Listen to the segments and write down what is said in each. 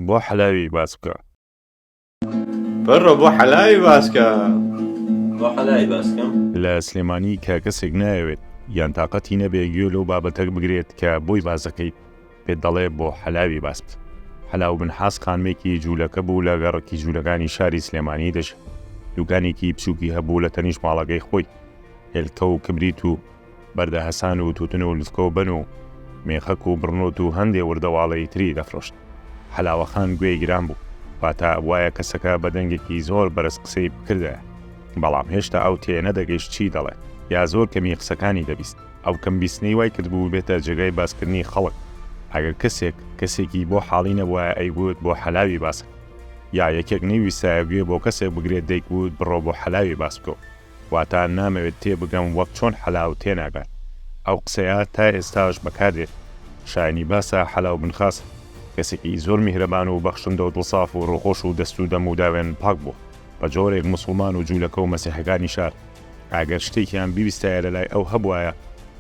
بۆ حەلاوی باس بکە. بڕۆ بۆ حەلاوی باس کە. بۆ حەلاوی باس کەم. لە سلێمانی کە کەسێک نایەوێت یان تاقەتی نەبێ گوێ لەو بابەتە بگرێت کە بۆی باس دەکەیت پێت دەڵێ بۆ حەلاوی باس بکە. حەلاو بن حاس خانمێکی جوولەکە بوو لە گەڕەکی جوولەکانی شاری سلێمانی دەژیا. دوکانێکی بچووکی هەبوو لە تەنیشت ماڵەکەی خۆی. هێلکە و کبریت و بەردە هەسان و توتن و لفکە و بەن و مێخەک و بڕنوت و هەندێ وردەواڵەی تری دەفرۆشت. حەلاوە خان گوێی گران بوو، واتە ئەبوایە کەسەکە بە دەنگێکی زۆر بەرز قسەی بکردایە، بەڵام هێشتا ئەو تێ نەدەگەیشت چی دەڵێ، یا زۆر کەمی قسەکانی دەبیست. ئەو کەم بیستنەی وای کردبوو ببێتە جێگای باسکردنی خەڵک. ئەگەر کەسێک، کەسێکی بۆ حاڵی نەبوایە ئەیگوت بۆ حەلاوی باس بکە. یا یەکێک نەیویستایە گوێ بۆ کەسێک بگرێت دەیگوت بڕۆ بۆ حەلاوی باس بکە و واتا نامەوێت تێبگەم وەک چۆن حەلاو تێناگات. ئەو قسەیە تا ئێستاش بەکار دێت. شایەنی باسە حەلاو بن خاس کەسێکی زۆر میهرەبان و بەخشندە و دڵساف و ڕووخۆش و دەست و دەم و داوێن پاک بووە. بە جۆرێک موسڵمان و جوولەکە و مەسیحەکانی شار ئەگەر شتێکیان بیویستایە لەلای ئەو هەبوایە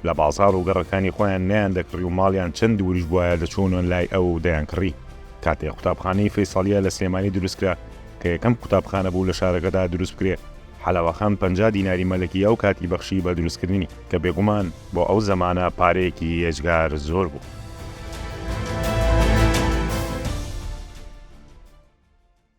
لە بازاڕ و گەڕەکانی خۆیان نەیاندەکڕی و ماڵیان چەند دووریش بوایە دەچوونە لای ئەو و دەیانکڕی. کاتێ قوتابخانەی فەیسەڵیە لە سلێمانی دروستکرا کە یەکەم قوتابخانە بوو لە شارەکەدا دروست بکرێ، حەلاوەخان 50 دیناری مەلەکی ئەو کاتی بەخشی بە دروستکردنی، کە بێگومان بۆ ئەو زەمانە پارەیەکی یەجگار زۆر بوو.